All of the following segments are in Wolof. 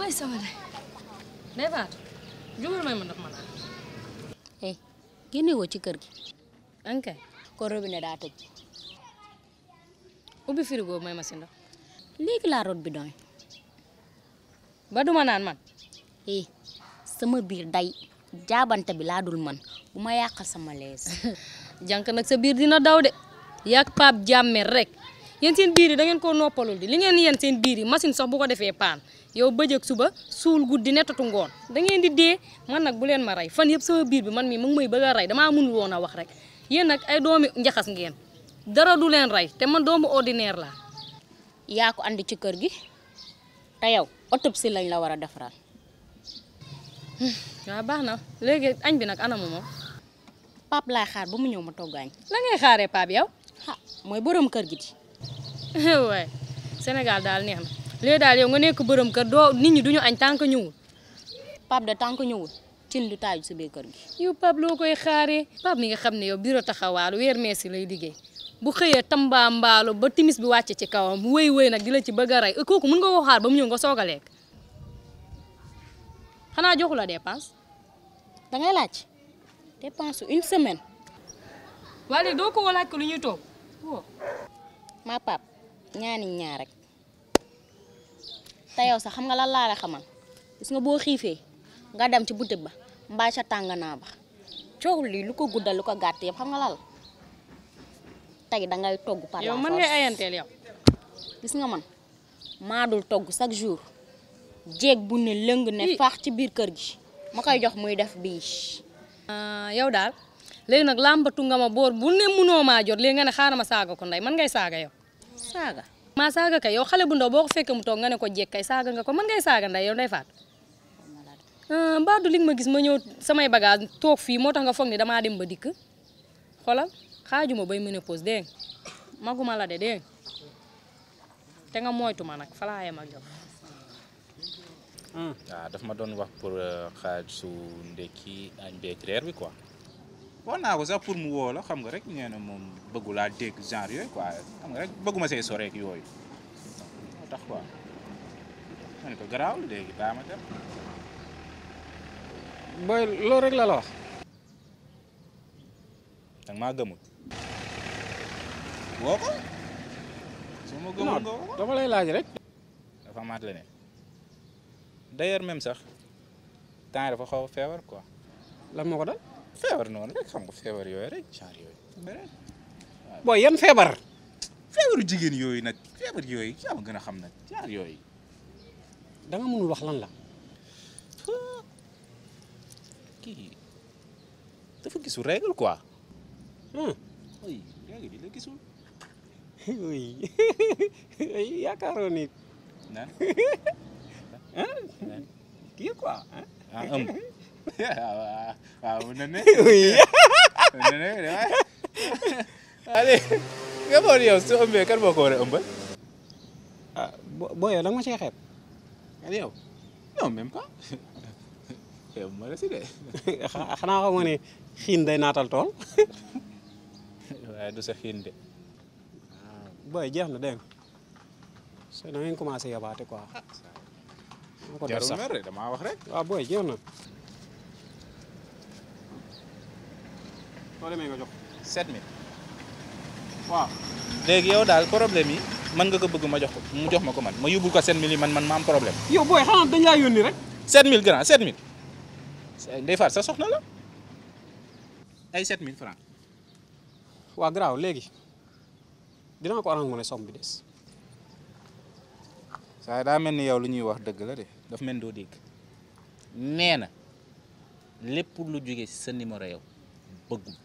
way sama day faatu jógal may ma ndox ma naan. eh génne woo ci kër gi. ankay ko robinet daa tëj. ubbi frigo may ma si ndox. léegi laa root bidon yi. ba duma naan man. eh sama biir day jaabante bi laa dul man bu ma yàqal sama lees. jànk nag sa biir dina daw de yàgg Pape Jàmmer rek yéen seen biir yi da ngeen koo noppalul di li ngeen yéen seen biir yi machine sax bu ko defee paan yow bëjëg suba suul guddi nettatu ngoon da ngeen di dee man nag bu leen ma rey fan yëpp sama biir bi man mii mu ngi may bëgg a rey damaa mënul woon a wax rek yéen nag ay doomi njaxas ngeen dara du leen rey te man doomu ordinaire laa. yaa ko andi ci kër gi te yow autopsie lañ la war a defaral. waaw baax na léegi añ bi nag anamu moom. Pape laay xaar ba mu ñëw ma togg añ. la ngay xaaree Pape yow. ah mooy borom kër gi di. waay Sénégal daal neex na léegi daal yow nga nekk borom kër doo nit ñi duñu añ tant que ñëwul. Pape de tant que ñëwul cin du taaju si biir kër gi. yow Pape loo koy xaaree Pape mi nga xam ne yow bureau taxawaalu weer meesi lay liggéey bu xëyee tamba mbaalu ba timis bi wàcce ci kawam wéy nag di la ci bëgg a rey kooku mën nga ko xaar ba mu ñëw nga soog a lekk xanaa joxu la dépense. dangay laaj dépense une semaine. waaye léegi doo ko laaj ko lu ñuy toog waaw. ma Pape ñaani ñaar rek te yow sax xam nga lan laa la xamal gis nga boo xiifee nga dem ci boutique ba mbaa ca tànganaa ba coow lii lu ko guddal lu ko gàtt yëpp xam nga lal tey dangay togg par la yow force. mën ngay ayanteel yow. gis nga man maa dul togg chaque jour jéeg bu ne lëng ne faax ci biir kër gi ma koy jox muy def bii. yow daal léegi nag làmbatu nga ma boor bu ne munoo maa jot léegi nga ne xaaral ma saaga ko ndey man ngay saaga yow. saaga maa saaga kay yow xale bu ndaw boo ko fekkee mu toog nga ne ko jekk kay saaga nga ko man ngay saaga ndey yow Ndeye Fatou. mbaadu li nga ma gis ma ñëw samay bagage toog fii moo tax nga foog ni damaa dem ba dikk xoolal xaajuma bay ménopause dégg nga maguma la de dégg nga te nga moytu ma nag fa laa yem ak yow. waaw daf ma doon wax pour xaaj su ndekki añ beeg reer bi quoi. wax naa ko sax pour mu woo la xam nga rek nee na moom bëggu laa dégg genre yooyu quoi xam nga rek bëgguma see sore ak yooyu moo tax quoi ma ne ko garaaw léegi baa ma dem. booy loolu rek la wax. danga maa gëmul. woo ko. su ma gëmul nga woo ko dama lay laaj rek. dafa amaat leneen d'ailleurs même sax temps dafa xaw a feebar quoi. lan moo ko dal. feebar noonu rek xam nga feebar yooyu rek genre yooyu. booy yan feebar. feebaru jigéen yooyu nag feebar yooyu yaa ma gën a xam nag genre yooyu. da nga mënul wax lan la. kii dafa gisul règle quoi. oui règle bi la gisul. oui yaakaaroon ni. naan. kii quoi. ah ëmb. waaw mën na ne. oui. mën na ne waaye. allez nga xool yow su ëmbee kan moo ko war a ëmbal. ah booy yow da nga ma cee xeeb. yow non même pas. yow ma la si de. xanaa xam nga ne xiin day naatal tool. waaye du sa xiin de. booy jeex na dégg nga. soo da ngeen commencé yabaate quoi. moo ko def jarul sax mer de damaa wax rek. waaw booy jeex na. soo demee nga jox 7000. waaw. léegi yow daal problème yi man nga ko bëgg ma jox ko mu jox ma ko man ma yóbbul ko 7000 yi man ma am problème. yow booy xanaa dañ laa yónni rek. 7000 grand 7000. Ndeye Fatou sa soxna la. ay 7000 francs. waa garaaw léegi dinaa ko arrangé mu ne somme bi des. saa daa mel ni yow lu ñuy wax dëgg la de daf mel ni doo dégg. nee na lépp lu jógee ci sa numéro yow bëggum.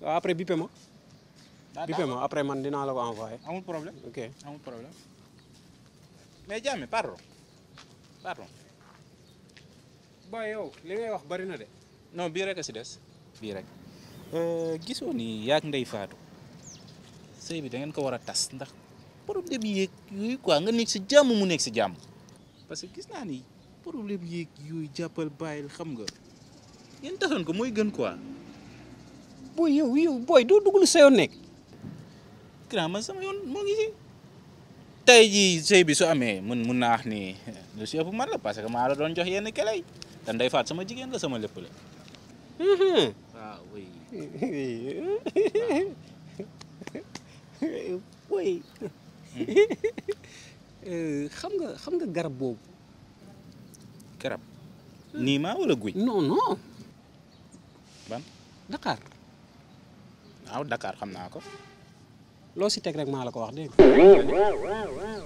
waaw après bippe ma. bippe ma après man dinaa la ko envoyé. amul problème. ok amul problème. mais Diame pardon. booy yow li ngay wax bari na de. non bii rek a si des bii rek. gisoo ni yaag Ndeye Fatou sëy bi da ngeen ko war a tas ndax problème yeeg yooyu quoi nga nekk si jàmm mu nekk si jàmm. parce que gis naa ni problème yeeg yooyu jàppal bàyyil xam nga ngeen tasoon ko mooy gën quoi. booy yow booy doo dugg lu sa yoon nekk. grand man sama yoon moo ngi si tey jii sëy bi su amee mun naa wax ni lu si ëpp man la parce que maa la doon jox yenn kelay te Ndeye Fatou sama jigéen la sama lépp la waaw oui woy xam nga garab boobu garab nii maa wala guy non ban Dakar waaw Dakar xam naa ko loo si teg rek maa la ko wax dégg nga